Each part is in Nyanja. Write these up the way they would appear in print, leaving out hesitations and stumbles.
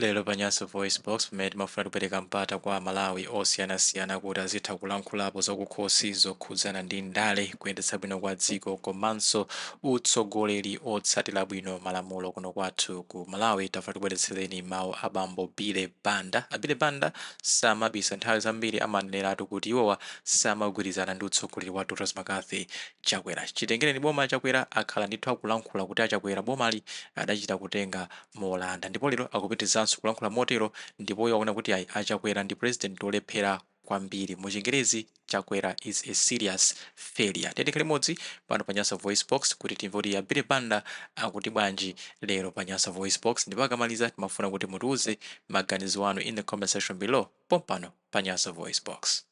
Lero pa Nyasa VoiceBox, pamene timafuna kupereka mpata kwa Amalawi osiyanasiyana kuti azitha kulankhulapo zakukhosi zokhudzana ndi ndale, kuyendetsa bwino kwa dziko komanso utsogoleri otsatira bwino malamulo kuno kwathu ku Malawi, tafuna tibweretsereni mawu a bambo Billy Banda. A Billy Banda samabisa, nthawi zambiri amaneneratu kuti iwowa samagwirizana ndi utsogoleri wa Dr McCarthy Chakwera. Chitengereni boma Chakwera, akhala ndithu akulankhula kuti aChakwera bomali adachita kutenga molanda, ndipo lero akupitizanso kulankhula motero, ndipo iwo akuona kuti ayi, aChakwera ndi president olephera kwambiri. Muchingerezi, "Chakwera is a serious failure." Tikhale limodzi pano pa Nyasa Voice Box kuti timve kuti a Billy Banda akuti bwanji lero pa Nyasa Voice Box, ndipo akamaliza timafuna kuti mutiuze maganizo anu in the comment section below pompano pa Nyasa Voice Box.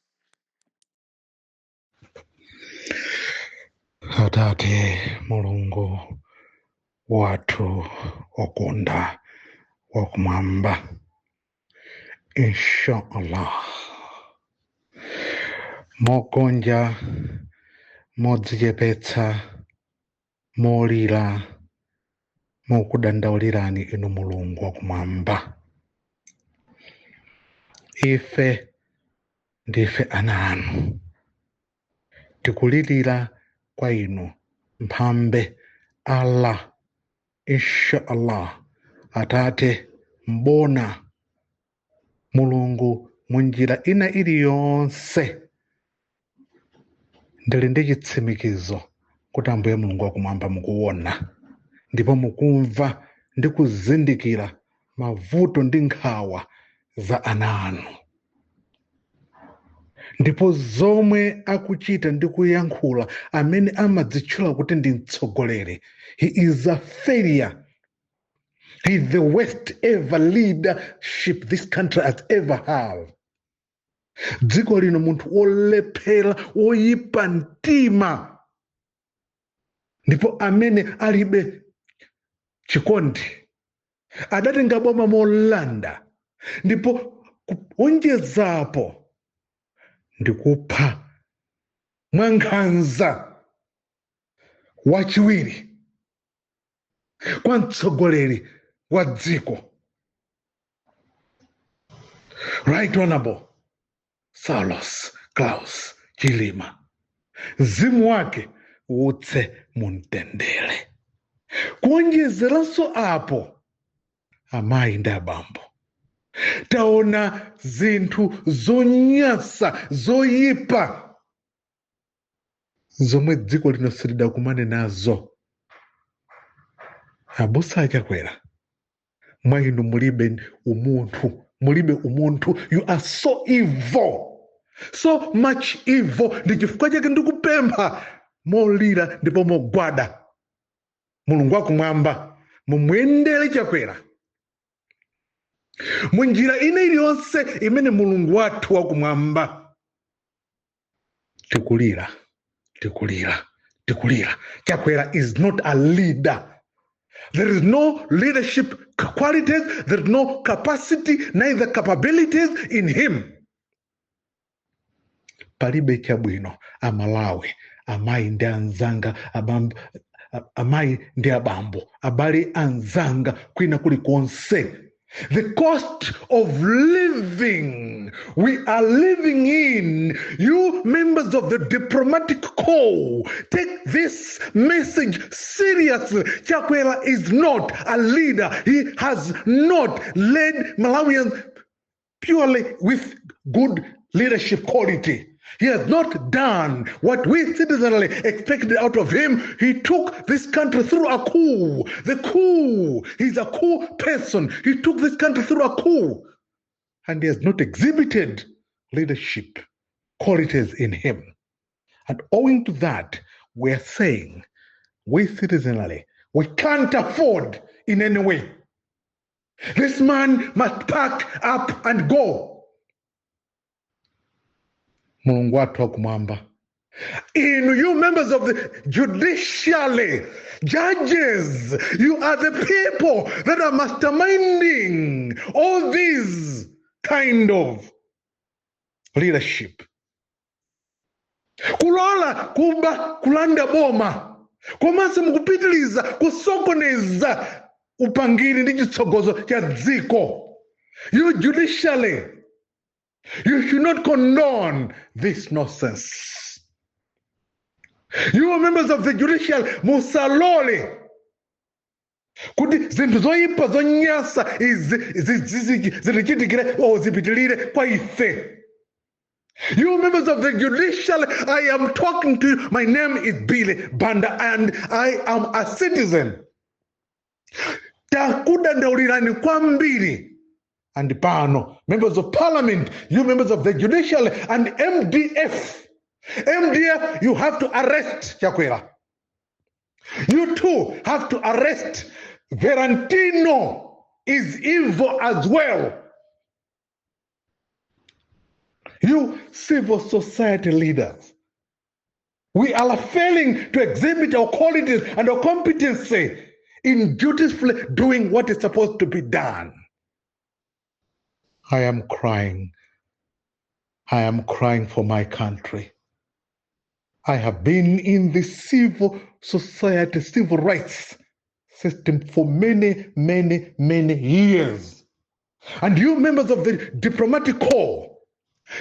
Atate Mulungu wathu okonda wakumwamba, inshallah, mogonja, modzichepetsa, molira, mokudandaulirani inu Mulungu wakumwamba, ife ndife ana anu, tikulirira kwa inu mphambe Allah, inshallah. Atate mbona Mulungu, munjira ina iliyonse ndili ndi chitsimikizo kuti Ambuye Mulungu wakumwamba mukuona ndipo mukumva ndi kuzindikira mavuto ndi nkhawa za ana anu, ndipo zomwe akuchita ndi kuyankhula amene amadzitchula kuti ndi mtsogoleri, he is a failure. He is the worst ever leadership this country has ever had. Dziko lino munthu wolephera, woyipa mtima, ndipo amene alibe chikondi, adatenga boma molanda, ndipo kuonjezapo ndikupha mwankhanza wachiwiri kwa mtsogoleri wa dziko, Right Honorable Saulos Klaus Chilima, mzimu wake uwutse mumtendere. Kuonjezeranso apo, amayi ndi abambo, taona zinthu zonyasa, zoyipa zomwe dziko lino silidakumane nazo. Abusa aChakwera, mwa inu mulibe umunthu, mulibe umunthu. You are so evil, so much evil. Ndi chifukwa chake ndikupempha molira ndipo mogwada, Mulungu wakumwamba, mumuyendere Chakwera munjira ina iliyonse imene Mulungu wathu wakumwamba. Tikulira, tikulira, tikulira. Chakwera is not a leader. There is no leadership qualities, there is no capacity, neither capabilities in him. Palibe chabwino. Amalawi, amayi ndi anzanga, abambo, amayi ndi abambo, abale anzanga kwina kulikonse, the cost of living we are living in, you members of the diplomatic corps, take this message seriously. Chakwera is not a leader. He has not led Malawians purely with good leadership quality. He has not done what we citizenry expected out of him. He took this country through a coup. The coup. He's a coup person. He took this country through a coup. And he has not exhibited leadership qualities in him. And owing to that, we're saying, we citizenry, we can't afford in any way. This man must pack up and go. Mulungu wathu wakumwamba, inu you members of the judiciary, judges, you are the people that are masterminding all these kind of leadership, kulola kuba, kulanda boma, komanso mukupitiliza kusokoneza upangiri ndi chitsogozo cha dziko. You judicially, you should not condone this nonsense. You are members of the judicial, musalole kuti zinthu zoyipa zonyasa izi zitichitikire or zipitilire kwa ife. You members of the judicial, I am talking to you. My name is Billy Banda and I am a citizen. Takudandaulirani kwambiri. And pano, members of parliament, you members of the judicial and MDF. MDF, you have to arrest Chakwera. You too have to arrest Verantino is evil as well. You civil society leaders, we are failing to exhibit our qualities and our competency in dutifully doing what is supposed to be done. I am crying. I am crying for my country. I have been in the civil society, civil rights system for many, many, many years. And you members of the diplomatic corps,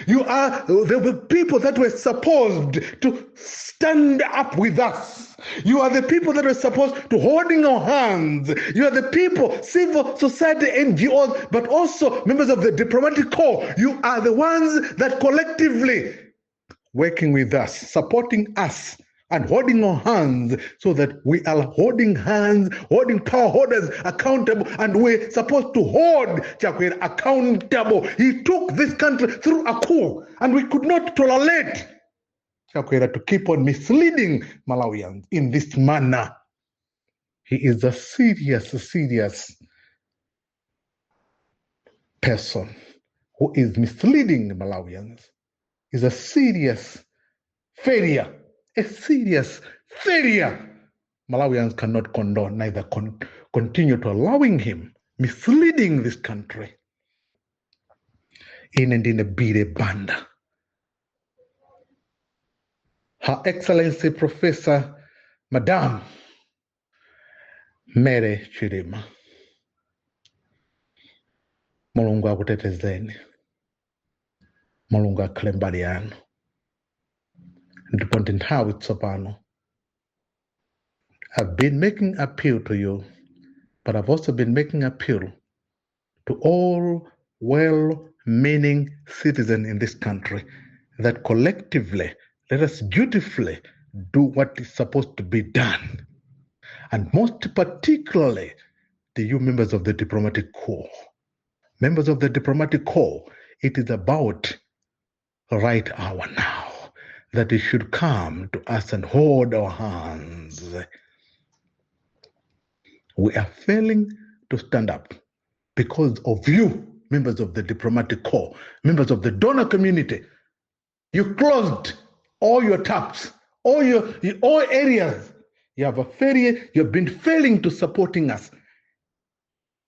you are the people that were supposed to stand up with us. You are the people that were supposed to holding our hands. You are the people, civil society NGOs, but also members of the diplomatic corps. You are the ones that collectively working with us, supporting us, and holding our hands so that we are holding hands, holding power holders accountable, and we're supposed to hold Chakwera accountable. He took this country through a coup, and we could not tolerate Chakwera to keep on misleading Malawians in this manner. He is a serious, serious person who is misleading Malawians. Is a serious failure, a serious failure. Malawians cannot condone, neither continue to allowing him misleading this country. Ine ndine Billy Banda. Her Excellency Professor Madam Mary Chilima, Mulungu akutetezeni, Mulungu akhale mbali yanu. Ndipo ndi nthawi tsopano. I've been making appeal to you, but I've also been making appeal to all well-meaning citizens in this country that collectively let us dutifully do what is supposed to be done. And most particularly, the you members of the diplomatic corps. Members of the diplomatic corps, it is about right hour now that you should come to us and hold our hands. We are failing to stand up because of you, members of the diplomatic corps, members of the donor community. You closed all your taps, all areas. You have a failure. You've been failing to supporting us.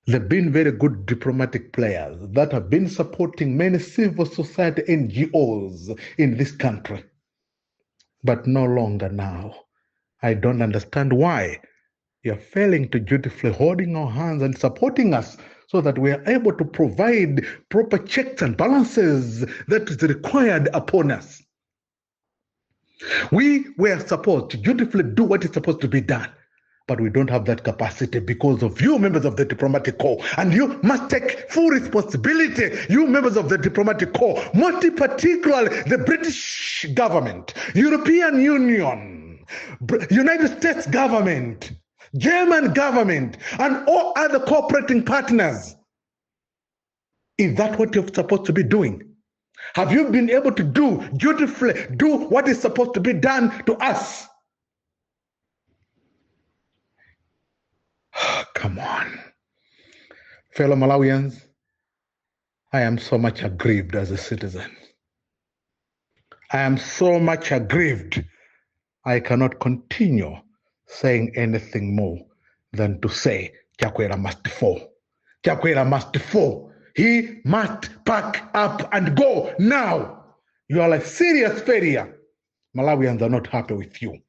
They've been very good diplomatic players that have been supporting many civil society NGOs in this country. But no longer now. I don't understand why you're failing to dutifully holding our hands and supporting us so that we are able to provide proper checks and balances that is required upon us. We were supposed to dutifully do what is supposed to be done, but we don't have that capacity because of you, members of the diplomatic corps. And you must take full responsibility, you members of the diplomatic corps, most particularly the British government, European Union, United States government, German government, and all other cooperating partners. Is that what you're supposed to be doing? Have you been able to do, dutifully do what is supposed to be done to us? Come on. Fellow Malawians, I am so much aggrieved as a citizen. I am so much aggrieved. I cannot continue saying anything more than to say Chakwera must fall. Chakwera must fall. He must pack up and go now. You are a serious failure. Malawians are not happy with you.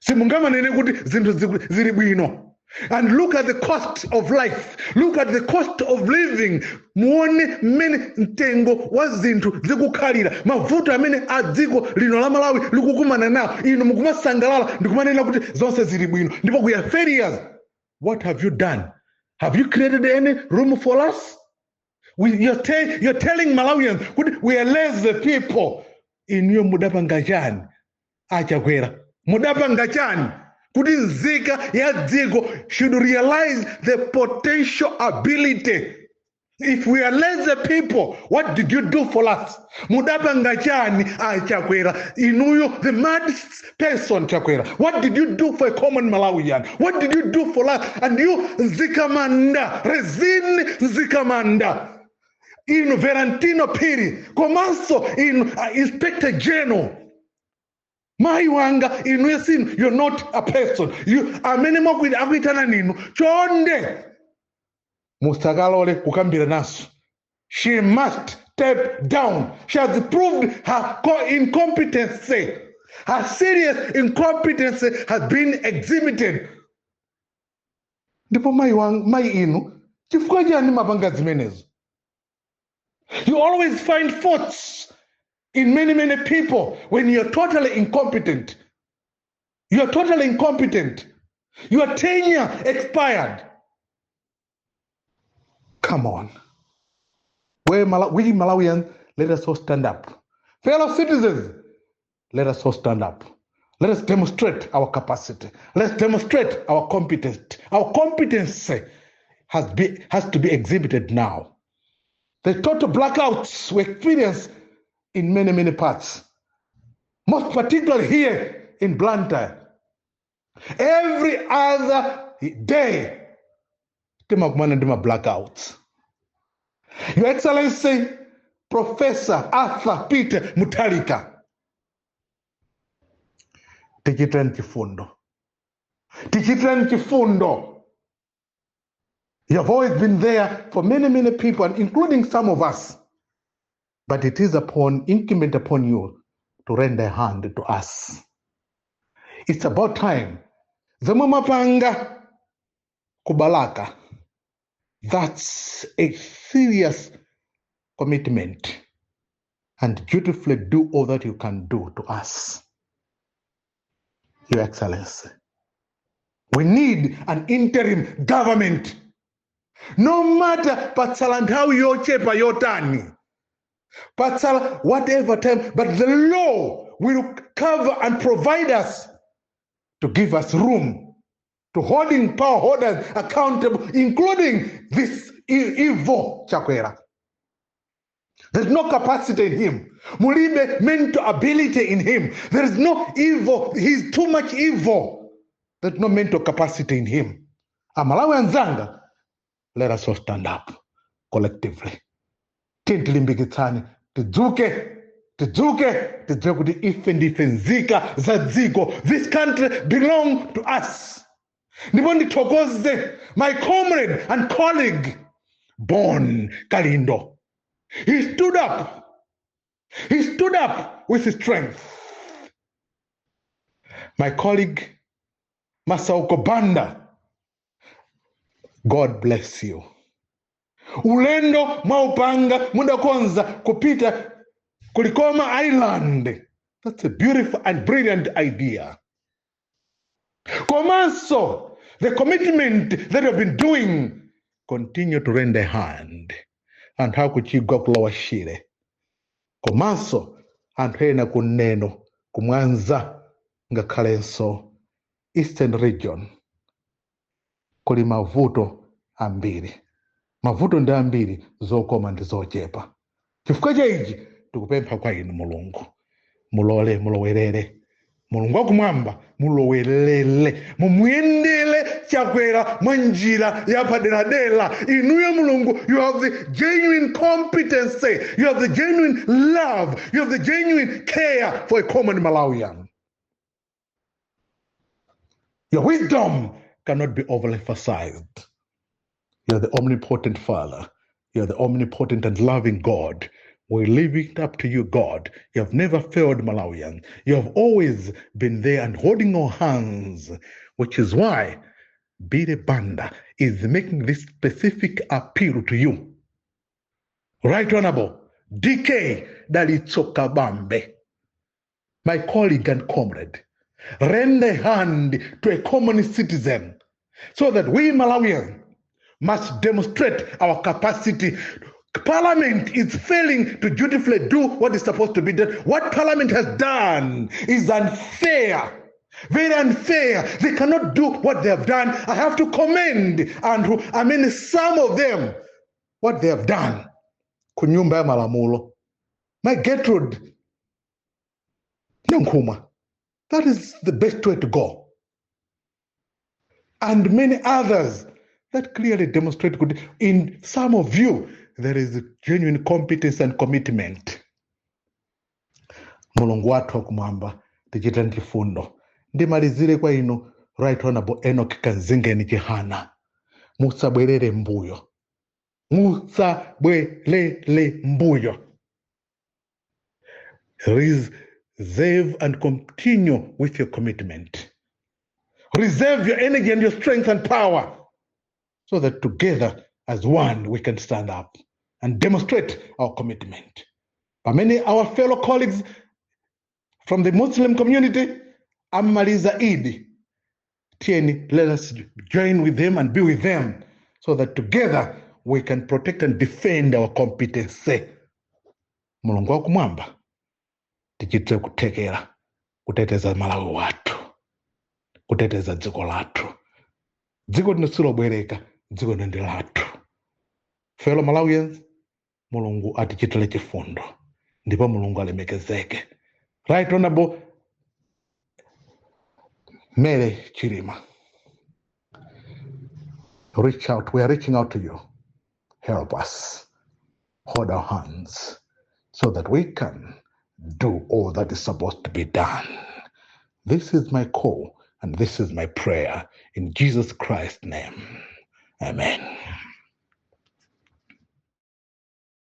Simungamanene kuti zinthu zili bwino. And look at the cost of life. Look at the cost of living. Muone mmene mtengo wa zinthu zikukhalira, mavuto amene a dziko lino la Malawi likukumana nawo. Inu mukumasangalala ndikumanena kuti zonse zili bwino, ndipo we are failures. What have you done? Have you created any room for us? You're telling Malawians kuti we are lazy people. Inuyo mudapanga chani, aChakwera? Mudapanga chani kuti nzika ya dziko should realize the potential ability? If we are lazy people, what did you do for us? Mudapanga chani, aChakwera? Inuyo, the mad person Chakwera, what did you do for a common Malawian? What did you do for us? And you, Mzikamanda, Rizine Mzikamanda, inu Valentino Phiri, komanso inu Inspector General, mayi wanga, inu yesinu, you're not a person. You amene mwakwita akuitana ninu, chonde musakalole kukambira naso. She must step down. She has proved her incompetency. Her serious incompetency has been exhibited. Ndipo mayi wanga, mayi inu, chifukwa chani mapanga zimenezo? You always find faults in many, many people when you're totally incompetent. You're totally incompetent. Your tenure expired. Come on. We Malawians, let us all stand up. Fellow citizens, let us all stand up. Let us demonstrate our capacity. Let's demonstrate our competence. Our competency has to be exhibited now. The total blackouts we experience in many, many parts, most particularly here in Blantyre. Every other day, timakumana ndi ma blackouts. Your Excellency, Professor Arthur Peter Mutharika, tichitireni chifundo. Tichitireni chifundo. You have always been there for many, many people, and including some of us. But it is upon incumbent upon you to render a hand to us. It's about time. Zomwe mwapanga ku Balaka, that's a serious commitment. And dutifully do all that you can do to us. Your Excellency, we need an interim government. No matter patsala nthawi yochepa yotani, patsala whatever time, but the law will cover and provide us to give us room to holding power holders accountable, including this evil Chakwera. There's no capacity in him. Mulibe mental ability in him. There is no evil. He's too much evil. There's no mental capacity in him. Amalawi anzanga, let us all stand up collectively. Tilimbikitsane, tidzuke, tidzuke, tidziwe kuti ife ndife nzika za dziko. This country belong to us. Ndipo ndithokoze my comrade and colleague Bon Kalindo. He stood up. He stood up with his strength. My colleague Masauko Banda, God bless you. Ulendo mwaupanga, mudakonza kupita ku Likoma Island. That's a beautiful and brilliant idea. Komanso, the commitment that you have been doing, continue to render a hand. Anthu akuchigwa ku Lower Shire, komanso anthu ena kuneno kumwanza, ngakhalenso Eastern Region, kuli mavuto ambiri. Mavuto ndi ambiri, zokoma ndi zochepa. Chifukwa cha ichi tikupempha kwa inu Mulungu, mulole, mulowerere. Mulungu wakumwamba, mulowerere, mumuyendere Chakwera mwa njira ya paderadera. Inuyo Mulungu, you have the genuine competency, you have the genuine love, you have the genuine care for a common Malawian. Your wisdom cannot be overemphasized. You're the omnipotent Father. You're the omnipotent and loving God. We leave it up to you, God. You have never failed Malawians. You have always been there and holding our hands, which is why Billy Banda is making this specific appeal to you. Right Honorable DK Dalitso Kabambe, my colleague and comrade, lend a hand to a common citizen so that we Malawians must demonstrate our capacity. Parliament is failing to dutifully do what is supposed to be done. What Parliament has done is unfair. Very unfair. They cannot do what they have done. I have to commend and I mean some of them what they have done. Kunyumba ya malamulo. My Gertrude Nankhumwa. That is the best way to go. And many others that clearly demonstrate good. In some of you, there is genuine competence and commitment. Mulungu wathu wakumwamba tichitani chifundo. Ndimalizire kwa inu Right Honorable Enoch Kanzingeni Chihana, musabwerere mbuyo, musabwerere mbuyo. Reserve and continue with your commitment. Reserve your energy and your strength and power so that together as one we can stand up and demonstrate our commitment. Pamene our fellow colleagues from the Muslim community amaliza Eid, tiyeni, let us join with them and be with them so that together we can protect and defend our competency. Mulungu wakumwamba tichitire kuthekera kuteteza Malawi wathu, kuteteza dziko lathu. Dziko lino silobwereka, dziko lino ndi lathu. Fellow Malawians, Mulungu atichitire chifundo ndipo Mulungu alemekezeke. Right Honorable Mary Chilima, reach out. We are reaching out to you. Help us, hold our hands so that we can do all that is supposed to be done. This is my call and this is my prayer in Jesus Christ's name. Amen.